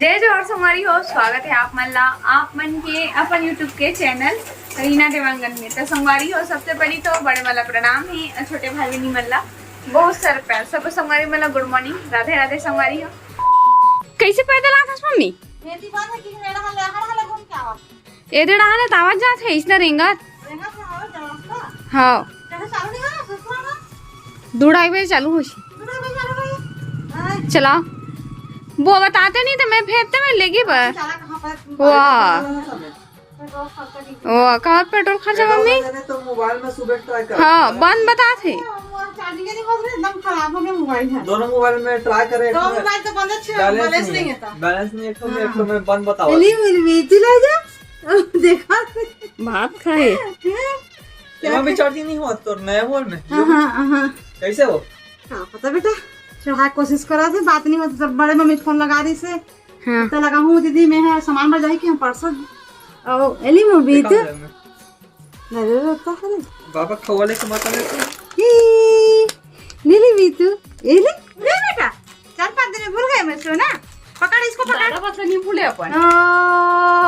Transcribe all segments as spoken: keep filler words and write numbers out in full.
जय जोहार संगवारी हो, स्वागत है आप मन ला, आप मन के अपन YouTube के चैनल रीना देवांगन में। तो संगवारी हो, सबसे पहली तो बड़े वाला प्रणाम है और छोटे भाई बहनी मन ला बहुत सारा प्यार। सब संगवारी मन ला गुड मॉर्निंग, राधे राधे संगवारी हो। कैसे पैदल आथस मम्मी? खेती बात है कि मेरा हल्ला, हर हल्ला घूम के आवा। ए दे डहान ले तावत जात है, इसने रेंगत। रेंगत है, और चढ़त का? हाँ। चढ़े चालू नहीं हो, सुसुआ ना? दू ढाई बजे चालू होही। दू ढाई बजे चालू होही? हाँ। चला। वो बताते नहीं तो मैं फेरते में लेगी बर। चला कहाँ पर? वाह। पेट्रोल खर्चा नहीं। ओ, कहाँ पेट्रोल खर्चा पेट्रोल मम्मी? खर्चा नहीं तो मोबाइल में सुबह ट्राई कर। हाँ, बंद बताते। वो चार्जिंग नहीं हो रही, एकदम खराब हो गया मोबाइल है। दोनों मोबाइल में ट्राई करें, एक दोनों में मोबाइल तो बंद है, बैलेंस बैलेंस नहीं नहीं है। है। बैलेंस नहीं, एक तो में, हाँ। एक तो में बंद बताओ। चली मिल में, चला जा। देखा। भात खाए। हैं? एमा भी चार्जिंग नहीं हुआ तो नया मोबाइल में? हाँ, हाँ, हाँ। कैसे हो? का पता बेटा, चढ़ा कोशिश करा से, बात नहीं होता, तब बड़े मम्मी फोन लगा रही से, हाँ। तो लगा हूँ दीदी, मैं है सामान बर जाही कि हम परसों। ओ, एली मूवी देखा तो। है मैं। अरे, रोता है रे। बाबा खवाले के माता ने तो। ई, लीली भी तू, एली, ले बेटा, चार पाँच दिन में भूल गए मैं सोना। पकड़ इसको, पकड़। दादा पता नहीं भूले अपन। ओ।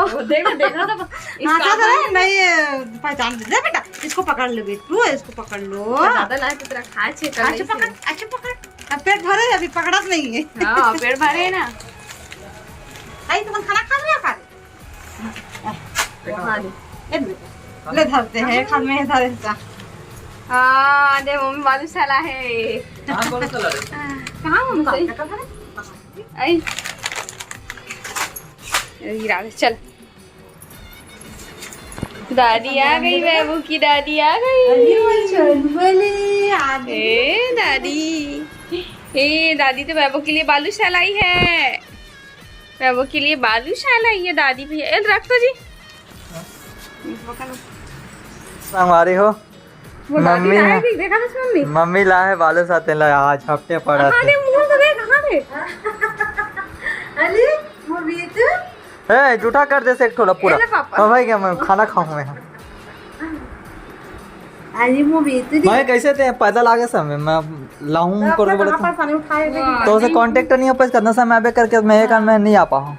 वो देखो, देखो तो, हाँ, इसका तो अपन है, नहीं, ये पहचान दे। ले बेटा, इसको पकड़ लो बेटू, इसको पकड़ लो। दादा लाए तो तेरा खा छे कर अच्छा, पकड़, अच्छा, पकड़। अब पेट भरे, अभी पकड़त नहीं है। हाँ, पेट भरे है ना। आई, तुम खाना खा लिया, खा ले। हाँ, ले। ले बेटा, ले धरते हैं, खान में धरे था। हाँ, दे मम्मी बालूशाला है। कहाँ बालूशाला है? कहाँ मम्मी? सही। आई। ये गिरा दे, चल। दादी आ गई, बाबू की दादी आ गई। अरे, वो छोनू वाली आ गई। ए दादी, ए दादी तो बाबू के लिए बालूशाला आई है। बाबू के लिए बालूशाला आई है दादी भी। ए, रख तो जी। संगवारी हो, वो दादी मम्मी लाए है। भी, देखा था मम्मी? मम्मी लाए है बालूशाला आज हफ्ते पड़ा हाँ, थे। अरे, मुंह तो देख, कहाँ थे? अरे, वो भी तो ए, जूठा कर दे से एक ठोला पूरा। ए ले पापा। हाँ भाई, क्या मैं खाना खाऊं मैं? अरे, वो भी तो भाई, कैसे थे पैदल आगे समय मैं लाऊं तो करके बोला था। परेशानी उठाए थे। तो उसे कांटेक्ट नहीं हो पाया, कितना समय आबे करके मैं एक मैं नहीं आ पाऊं।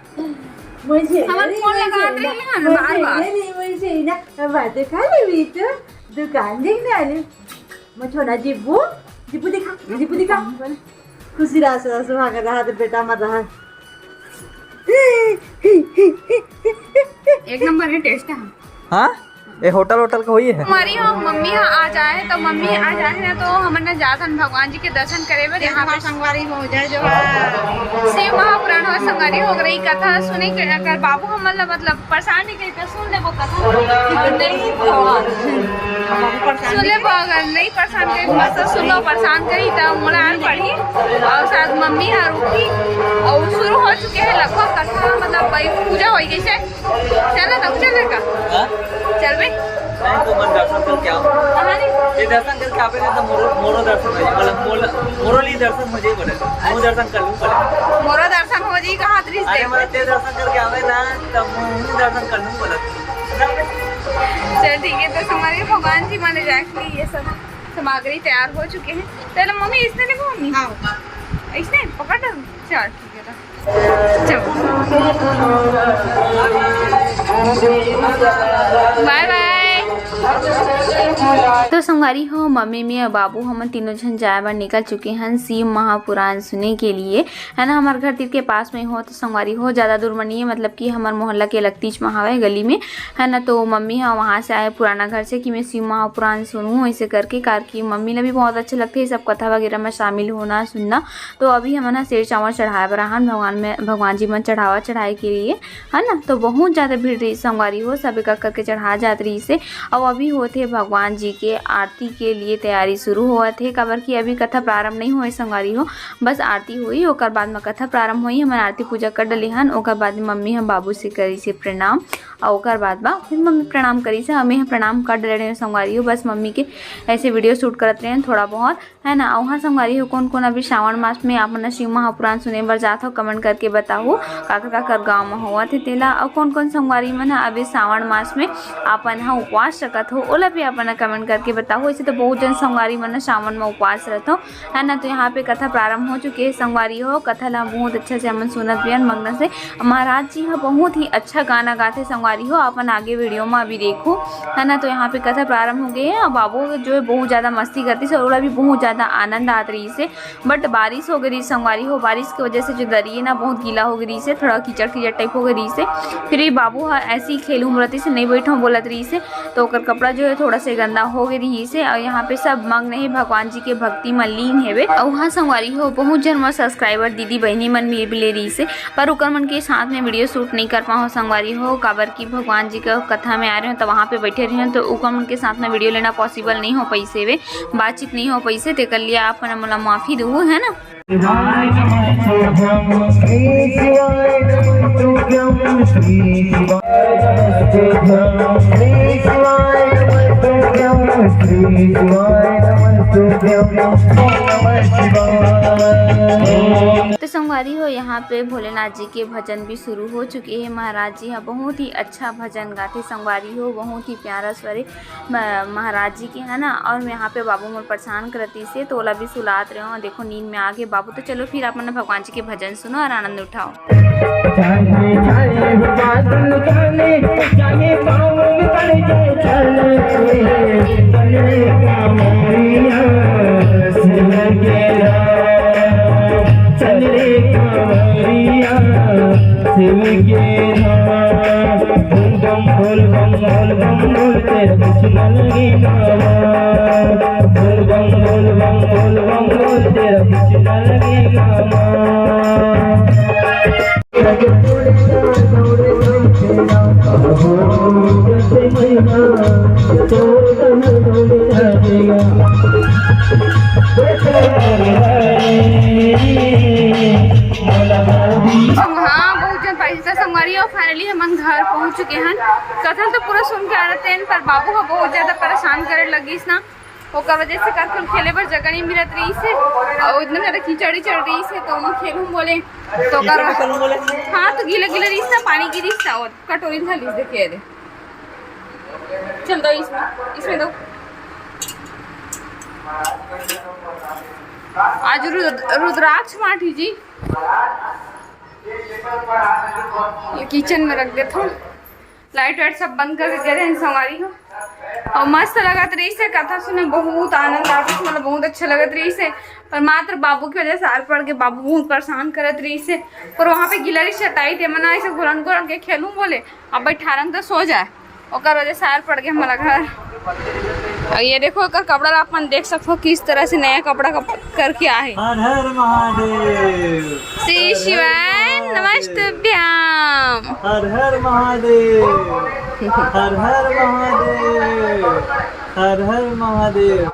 वैसे हमारे फोन लगा रहे हैं बार बार। नहीं, नहीं, वैसे ही ना, बातें खा ले भी तो दुकान देखने आले। मैं छोड़ा जीबू, जीबू दिखा, जीबू दिखा। खुशी रहा, सुहाग रहा तो बेटा मत रहा। एक नंबर है टेस्ट है। हाँ, ये होटल, होटल का वही है। हमारी हो मम्मी यहाँ आ जाए तो मम्मी आ जाए ना तो हमन ना जात हन भगवान जी के दर्शन करे बर। यहाँ पे संगवारी हो जाए जो है शिव महापुराण हो संगवारी हो रही कथा सुने के अगर बाबू हमन ला मतलब परेशान नहीं करी तो सुन लेबो कथा। नहीं भगवान। सुन लेबो अगर नहीं परेशान करी मत सुन लो परेशान करी तो मोला आन पड़ी और शायद मम्मी हर उठी और शुरू हो चुके हैं लगभग कथा मतलब भाई पूजा हो गई से चल ना तब चल का हाँ? चल बे। नहीं तो मन दर्शन करके आओ। कहाँ रे? ये दर्शन करके आवे ना तो मोरो मोरो दर्शन हो जाए मतलब मोर मोरो ली दर्शन हो जाए बोले। वो दर्शन कर लूँ बोले। मोरो दर्शन हो जाए कहाँ दृश्य अरे देख। मैं ते दर्शन करके आवे ना तब मैं दर्शन कर लूँ बोले। चल ठीक है तो हमारे भगवान जी माने जाए के लिए ये सब सामग्री तैयार हो चुके हैं। चलो मम्मी इसने देखो मम्मी हाँ। इसने पकड़ डाल। चल ठीक है तो। बाय बाय। तो संगवारी हो मम्मी मैं और बाबू हमन तीनों झन जाए बर निकल चुके हन शिव महापुराण सुने के लिए है ना। हमारे घर तीर के पास में हो तो संगवारी हो ज़्यादा दूर में नहीं है मतलब कि हमारे मोहल्ला के लकतीच में हवे गली में है ना। तो मम्मी ह वहाँ से आए पुराना घर से कि मैं शिव महापुराण सुनूँ ऐसे करके कार कि मम्मी ला भी बहुत अच्छा लगते है सब कथा वगैरह में शामिल होना सुनना। तो अभी हमन ह सेर चावल चढ़ाए बर आहन भगवान में भगवान जी मन चढ़ावा चढ़ाए के लिए है ना। तो बहुत ज़्यादा भीड़ रही संगवारी हो सब एक एक करके चढ़ा जात रही से। और अभी होते भगवान जी के आरती के लिए तैयारी शुरू होवत है काबर कि अभी कथा प्रारंभ नहीं हुए संगवारी हो बस आरती हुई ओकर बाद में कथा प्रारंभ हुई। हमन आरती पूजा कर डले हन ओकर बाद में मम्मी हम बाबू से करी से प्रणाम और ओकर बाद बा फिर मम्मी प्रणाम करी से हमें प्रणाम कर डले रहे संगवारी हो बस मम्मी के ऐसे वीडियो शूट करत रहे थोड़ा बहुत है ना। अउ हाँ संगवारी हो कौन कौन अभी श्रावण मास में आप मन शिव महापुराण सुने बर जात हो कमेंट करके बताओ काकर काकर गाँव में होवत है तेला अउ कौन कौन संगवारी मन ह अभी श्रावण मास में अपन ह उपवास सकत हो ओला भी अपन कमेंट करके बताओ। ऐसे तो बहुत जन संगवारी मन सावन में उपवास रहते हो, है ना। तो यहाँ पे कथा प्रारंभ हो चुके है संगवारी हो। कथा ला बहुत अच्छा से हमन सुनत बियन मगन से। महाराज जी ह बहुत ही अच्छा गाना गाथे संगवारी हो, अपन आगे वीडियो में अभी देखो, है ना। तो यहाँ पे कथा प्रारंभ हो गए है। अब बाबू जो है बहुत ज्यादा मस्ती करती से, ओला भी बहुत ज्यादा आनंद आत रही से। बट बारिश हो गई रही संगवारी हो, बारिश की वजह से जो दरी है ना बहुत गीला हो गई रही से, थोड़ा कीचड़ कीचड़ टाइप हो गई रही से। फिर भी बाबू ह ऐसे ही खेल उमरती से नहीं बैठो बोलत रही से, तो ओकर कपड़ा जो है थोड़ा से गंदा हो गई रही से। और यहाँ पे सब मग्न है भगवान जी के भक्ति में लीन हेवे। और वहाँ संगवारी हो बहुत जन मोर सब्सक्राइबर दीदी बहनी मन भी मिले रही से, पर ओकर मन के साथ में वीडियो शूट नहीं कर पाओ संगवारी हो, काबर कि भगवान जी का कथा में आ रहे हो तो वहाँ पे बैठे रहे हो, तो ओकर मन के साथ में वीडियो लेना पॉसिबल नहीं हो पैसे वे, बातचीत नहीं हो पैसे, तेकर लिए आप मन मोला माफी दो, है ना। तो संगवारी हो, यहाँ पे भोलेनाथ जी के भजन भी शुरू हो चुके हैं। महाराज जी ह बहुत ही अच्छा भजन गाथे संगवारी हो, बहुत ही प्यारा स्वर है म-, महाराज जी के, है ना। और यहाँ पे बाबू मोर परेशान करती से, तो ओला भी सुलात रहे हो। देखो, नींद में आ गए बाबू। तो चलो फिर आप मन भगवान जी के भजन सुनो और आनंद उठाओ। हाँ, बहुत जन पैसा संगवारी, और finally हमन घर पहुंच चुके हैं। कथा तो पूरा सुन के आ रहे थे, पर बाबू ह बहुत ज्यादा परेशान करे लगिस ना, ओकर वजह से करके खेले बर जगह नहीं मिलत रही से, और इतना ज्यादा कीचड़ चढ़ रही से, तो मैं खेलूं बोले, तो कर, हाँ, तो गीला गीला रही से, पानी गिरी से, और कटोरी में घाली देखे दे। चल दो इसमें, इसमें दो। आज रुद्र-, रुद्राक्ष माटी जी ये किचन में रख देता हूँ। लाइट वाइट सब बंद करके गए हैं संगवारी हो। और मस्त लगत रही से कथा सुने, बहुत आनंद आते, मतलब बहुत अच्छा लगत रही से। पर मात्र बाबू की वजह से आर पड़ के बाबू बहुत परेशान करत रही से। पर वहाँ पे गिलरी चटाई थे, मना ऐसे घुरन घुरन के खेलूं बोले, अब बैठारन तो सो जाए, ओकर वजह से आर पड़ गए हमारा घर। और ये देखो, एकर कपड़ा ला अपन देख सकते हो, किस तरह से नया कपड़ा कप-, करके आए। हर हर महादेव। श्री शिवाय नमस्तुभ्यम। हर हर महादेव। हर हर महादेव। हर हर महादेव।